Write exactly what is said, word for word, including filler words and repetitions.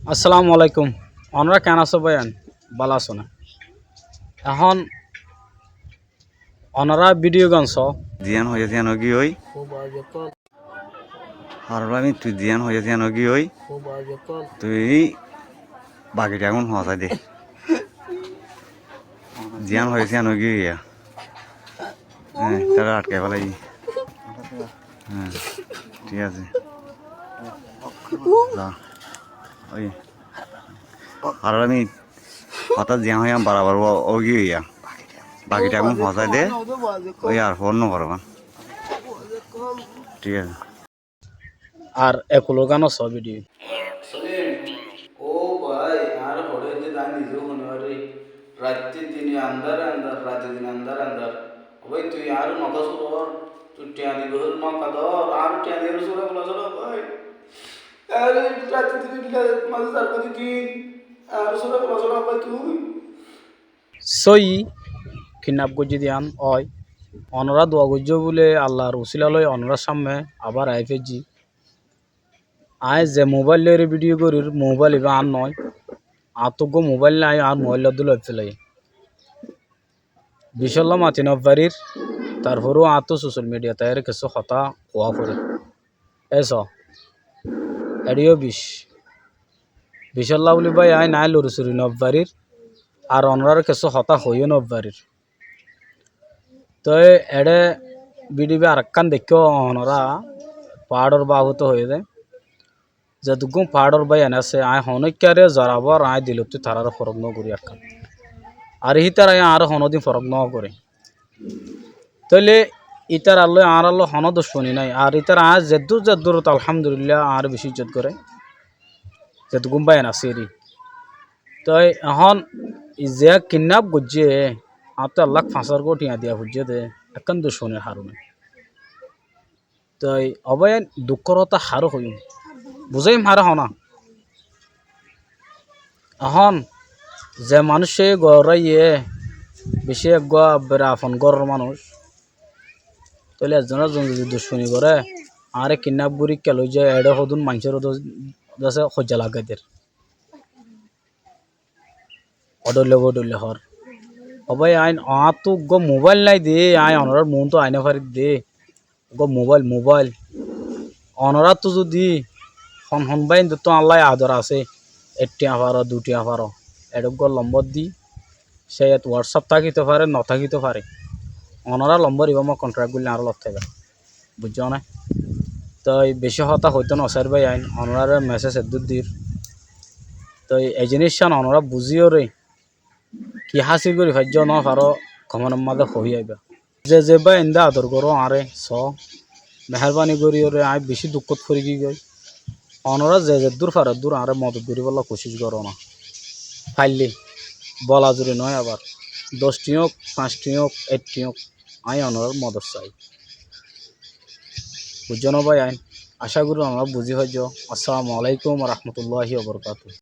Assalamu alaikum. Onorá keén asó báiyain? Bála asó né? Ehón onorá bídiyo gán soó. Ziyán hoiyé ziyán óigiyoi. Ar bái, tui ziyán hoiyé ziyán óigiyoi. Tui baki thiañ gún foóñsai de. Ziyán hoiyé ziyán óigiyoi ya. Hé, tará atkai félaiyi. Hé, thík asé. Za. Ói. Ar bái, hotá ziyán hoiyám barabar ó-, óigiyoi ya. Baki thiañ gún foóñsai de. Ói, ar fon no goró. Thík asé. Ar ekulór gán soó bídiyo. Selim, ó bái, añáre hoçé de añí nizeu hoi no fari. Raitte dine andár andár, raite dine andár andár. Ó bái, tui añáre motá surór, tui thiañ dibar hoilé motá dór, añáre thiañ diyóre sura fela sura bái. Añáre raitte dine mazé zarfati din, añáre sura fela sura bái tui. Sóiyi, kidnap goijjé de yián ói. Onorá dua goijjó bóli Allar usíla loi onorár sámme abar aái faijjí. Aññí ze mobáil loiré bídiyo gorír, mobáil ibá añár noó. Añáttu eggúa mobáil nái, añár mobáil dúla félaiye. Bicólla mati nofarír, tarforóu añáttu sosal midhiyat aiyóre kessú hotá koá forer. Éi soó, eçé yó bic. Bicólla bóli báiyain aññí lori sori nofarír, ar onoráre kessú hotá hoiyó nofarír. Toi eçé bídiyo ibá arekkán deikkó, onorá faáçor baabute hoiyé dé. Zetukkún faáçor báiyain asé, aññí honókkáre zorabór aññí dilottú taráre forot nógorí ekkán. Ar hítara añáre honódin forot nógoré. Tóile ítarallói añárallói honó ducmoni nái. Ar ítara añáre zeddúr zeddúr alhámdulílla añáre bicí izzot goré. Zetukkún báiyain asé erí. Toi ehón ziyán kidnap goijjé, añáttu ek lak fañs házar gó thiañ diya foijjé dé, ekkán ducmonir harone. Toi ó báiyain dukkór hotá haré hoiyúm, buzáiyum haré honá. Ehón ze manúiccé goráiye bicí eggúa bera afon góror manúic, tóile ezzon ezzon zodi ducmoni goré, añáre kidnap gorí kiyá loizai, eçé hodún maincór dase hoijja lagai der. Odhoille bodhoille hoór. Ó báiyain, añáttu eggúa mobáil nái dé, aññí onorár muúntu aái nofarír dé. Eggúa mobáil, mobáil. Onoráttu zodi hon hon báiyaindóttu añállai ador asé, ek thiañ faro, dui thiañ faro, eçé eggúa lombór di, cáyed WhatsApp tákito fare, notákito fare. Onorá lombór ibá moi kontrak goillé añáre lot táiba. Buijjó né? Toi bicí hotá hoitó nosair báiyain, onoráre mesej eddúr dir. Toi e ziníccán onorá buzíyoré ki hásil gorí faijjó nofaró, komenor mazé hoói aibá. Ze ze báiyaindé ador goró añáre soó, meherbani goríyoré aññí bicí dukkót fori giyói. Onorá ze zeddúr faro eddúr añáre modot goríbolla kucíc goró na. Faillé, bola zuri noó abar, doc thiañ ók, fañs thiañ ók, ek thiañ ók, aññí onorár modot sai. Buijjó né báiyain? Acá gorí onorá buzí faijjó. Assalamu alaikum wa rahmatullahi wa barakatuhu.